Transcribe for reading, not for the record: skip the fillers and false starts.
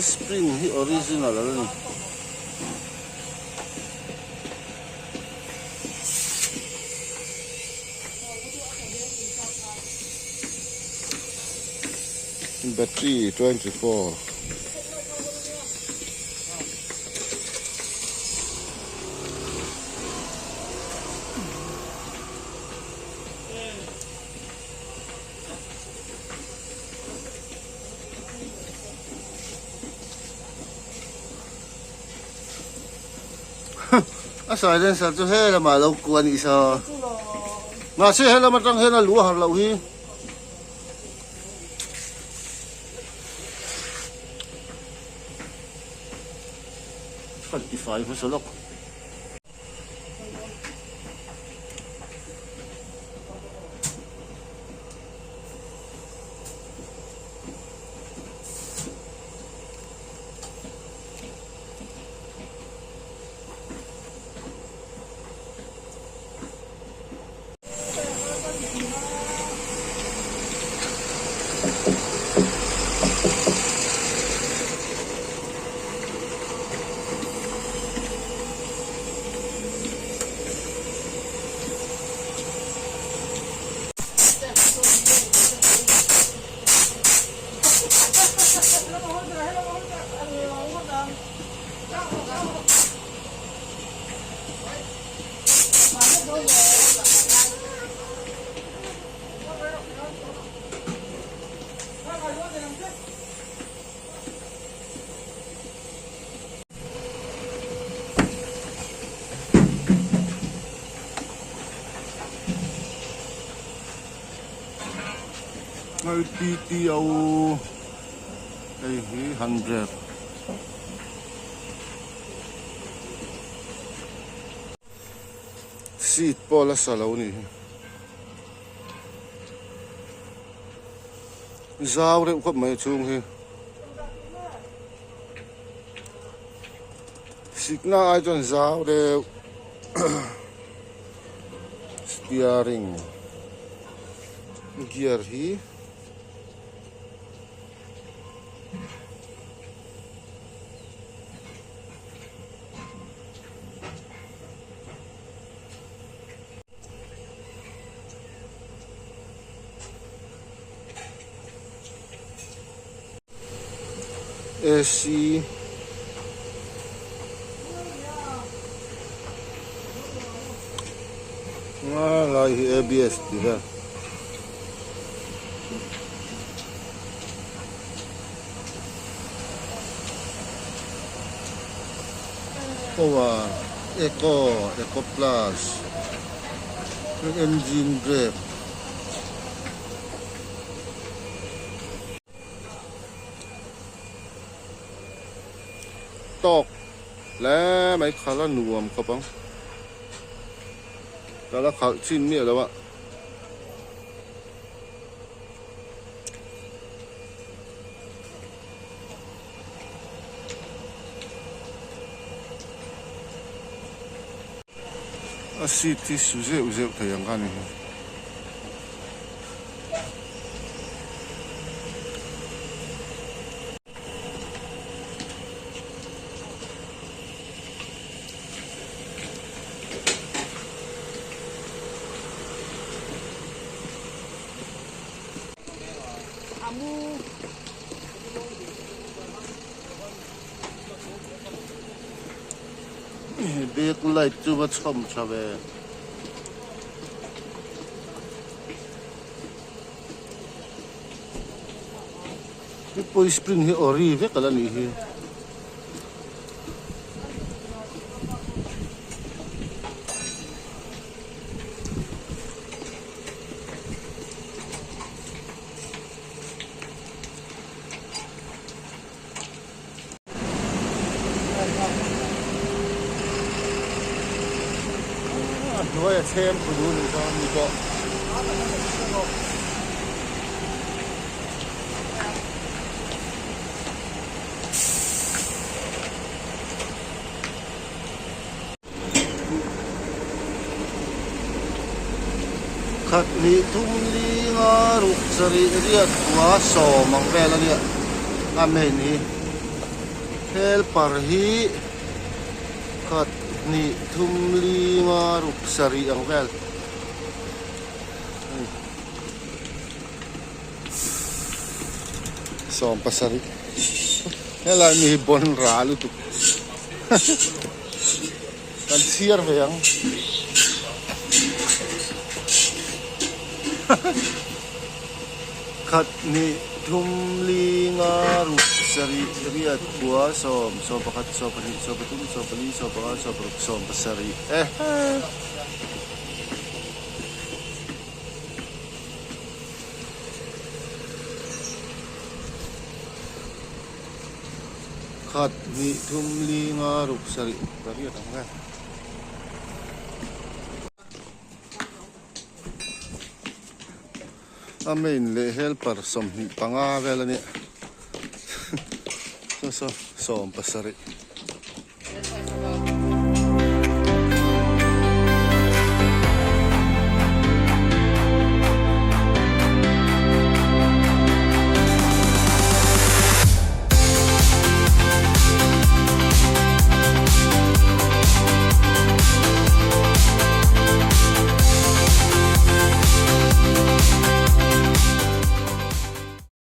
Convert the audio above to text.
A spring hi original a la ni. Battery 24. A silencer chu he lamah lo kua a nih sa. Mahse he lam atang hian a lu a har loh hi. Ka tifai hmasa lawk. LTTO hei hi 100 seat pawh la sa lo nih hi zau reuh khawp mai a chhung hi sikna ai chuan zau deuh steering gear hi. AC nga lai hi ABS tih vel. Power eco eco plus engine brake tawk hle mai khalh a nuam khawp ang ka la khalh chin miah lo a. A seat hi su zeuh zeuh thei ang kha a ni hi. Back light chu va chhawm tha ve. Hipui spring hi ori vek ala nih hi. A hnuai a chhem thu duh anih chuan ani pawh. Khat hnih thum linga ruk sarih riat kua sawm ang vel a nia a main hi. Helper hi khat hnih thum li nga ruk sarih ang vel a ni. 70 helai mi hi bawn ra lutuk kan chhiar ve ang khat hnih thum li nga ruk sarih riat kua sawm 11 12 13 14 14 16 17 e. Khat hnih thum li nga ruk sarih pariat ang vel. A main leh helper 25 vel a nia saw saw 70.